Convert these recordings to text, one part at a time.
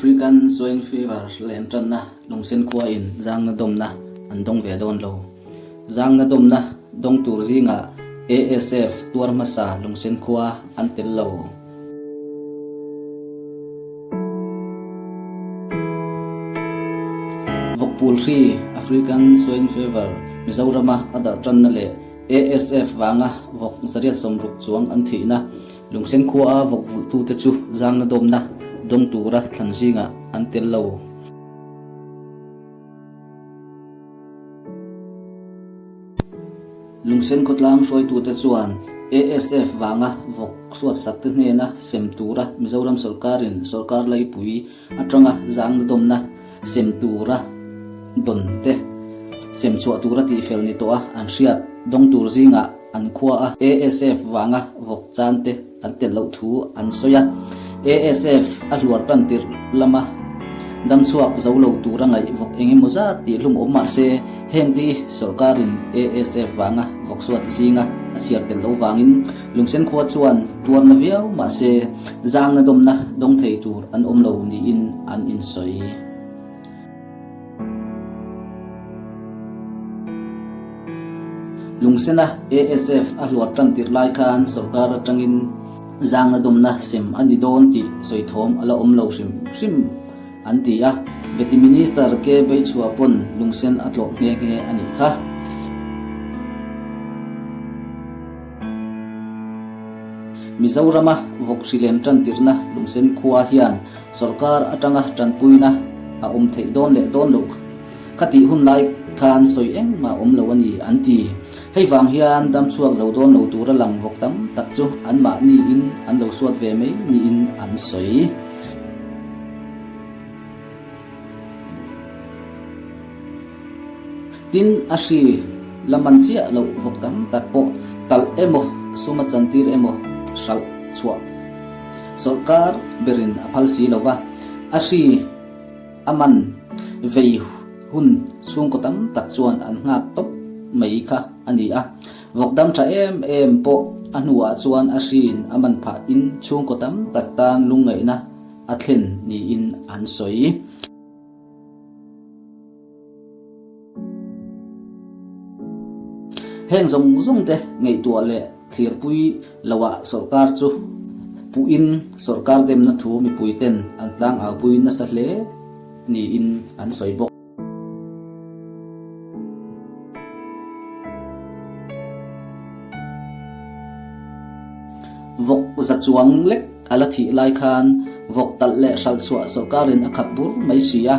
African Swine Fever lem tanna Lungsen khua in zangna dawmna an dawng ve dawn lo. Zangna dawmna dawng tur zingah ASF tuar hmasa Lungsen khua an tel lo. Vawkpul hri, African Swine Fever, Mizorama a darh tanna leh ASF vanga vawk 160 chuang an thihna Lungsen khuaa vawk vulhtute chu zangna dawmna dawng tura thlan zingah an tel lo. Lungsen khawtlang hruaitute chuan ASF vanga vawk suatsakte hnena sem tura Mizoram sawrkarin sawrkar laipui atanga zangna dawmna sem tura dawn te sem chhuah tura tihfel ni tawh a an hriat dawng tur zingah an khua a ASF vanga vawk chan te an tel loh thu an sawi a. ASF a hluar tan tirh lama damchhuak zo lo tura ngaih vawk eng emaw zat tih hlum awm mah se heng te hi sawrkarin ASF vanga vawk suat zinga a chhiar tel loh vangin Lungsen khua chuan tuarna viau mah se zangna dawmna dawng thei tur an awm lo niin an insawi. Lungsena ASF a hluar tan tirh lai khan sawrkar atangin zangna dawmna sem a ni dawn tih sawi thawm a la awm lo hrim hrim an ti a, Vety Minister K Beichhua pawn Lungsen a tlawh nghe nghe a nih kha. Mizorama vawk hrilem tantirna Lungsen khua hian sawrkar atanga tanpuina a awm theih dawn leh dawn loh kha tih hun lai khan sawi engmah awm lo a ni an ti. Hei vang hian damchhuak zo dawn lo tura lang vawk tam tak chu anmahniin an lo suat ve mai niin an sawi. Tin, a hri la man chiah loh vawk tam tak pawh talh emaw, sum a chantir emaw hralh chhuah sawrkar berin a phal si lo va, a hri a man vei hun chhungkaw tam tak chuan an nghak tawp mai kha a ni a. Vawk dam tha em em pawh a hnuah chuan a hriin a man phah in chhungkaw tam tak tan lungngaihna a thlen niin an sawi. Heng zawng zawng te ngaihtuah leh thlirpui loah sawrkar chu puhin sawrkar demna thu mipui ten an tlangaupui nasa hle niin an sawi bawk. Vawk za chuang lek a la thih lai khan vawk talh leh hralh chhuah sawrkarin a khap bur mai si a,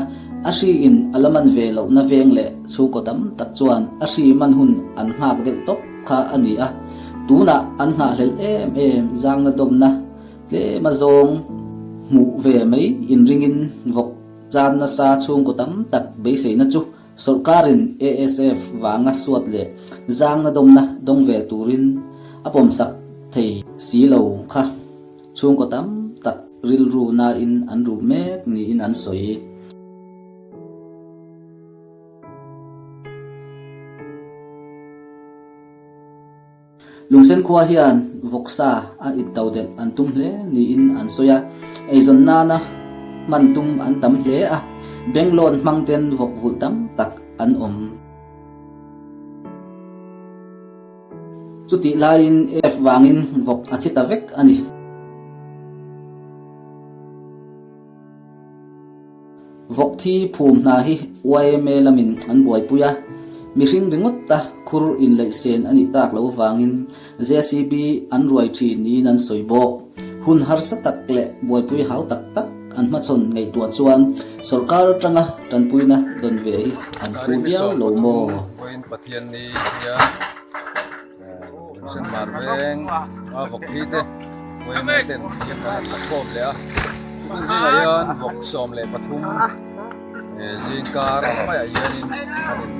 a hriin a la man ve lohna veng leh chhungkaw tam tak chuan a hri man hun an nghak deuh tawp kha a ni a, tunah an nghahhlelh em em zangna dawmna tlem a zawng hmuh ve mai inringin vawk chan nasa chhungkaw tam tak beiseina chu Sawrkarin ASF vanga suat leh zangna dawmna dawng ve turin a pawmsak thei si lo kha chhungkaw tam tak rilru nain an ruh mek niin an sawi. Lungsen khua hian vawksa a intodelh an tum hle niin an sawi a, eizawn nana hman tum an tam hle a, bank loan hmang ten vawk vulh tam tak an awm. Chutih laiin F vangin vawk a thi ta vek a ni. Vawk thi phum hna hi yma lamin an buaipui a, mihring ringawt a khur inleih sen a nih tak loh vangin JCB an ruai thin niin an sawi bawk. Hun harsa tak leh buaipui hau tak tak an hmachhawn ngaihtuah chuan sawrkar atanga tanpuina dawn ve hi an phu viau lo maw? Vawiin Pathianni hian Senmar veng a vawk thi te yma ten an la khawm leh a tun zingah hian vawk 13 zingkar maiah hianin an in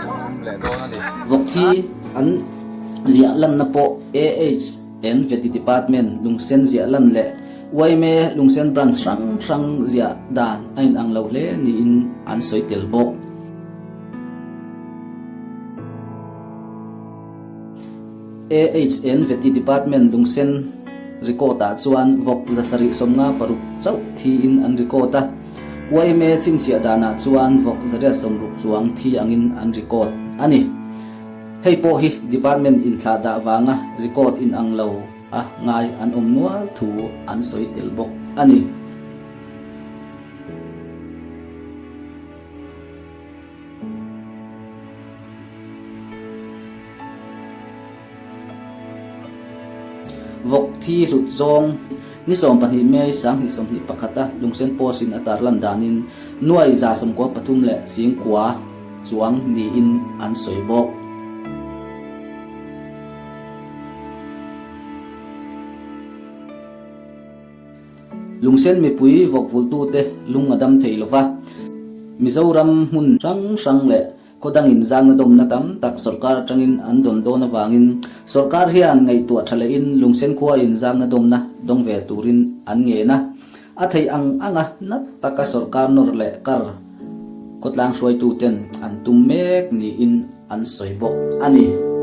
phum leh dawn a ni. Vawk thi an ziah lanna pawh AHN Vety Department lungsen ziah lan leh yma lungsen branch hrang hrang ziah dan a inang lo hle niin an sawi tel bawk. AHN Vety Department lungsen. record ah chuan vawk 756 chauh thiin an record a, yma chhinchhiah danah chuan vawk 160 chuang thi angin an record a ni. Hei pawh hi department inthlahdah vanga record inang lo a ngai an awm nual thu an sawi tel bawk a ni. Vawk thi hlut zawng ni 12 May 2021 a Lungsen Post in a tarlan danin nuai 193 leh 90 chuang niin an sawi bawk. Lungsen mipui vawkvultute lung a dam thei lova, Mizoram hmun hrang hrang leh khaw dangin zangna dawmna tam tak sawrkar atangin an dawn dawn avangin sawrkar hian ngaihtuah tha lehin Lungsen khuain zangna dawmna dawng ve turin an ngen a. A theih ang anga nat taka sawrkar nawr leh kar khawtlang hruaituten an tum mek niin an sawi bawk a ni.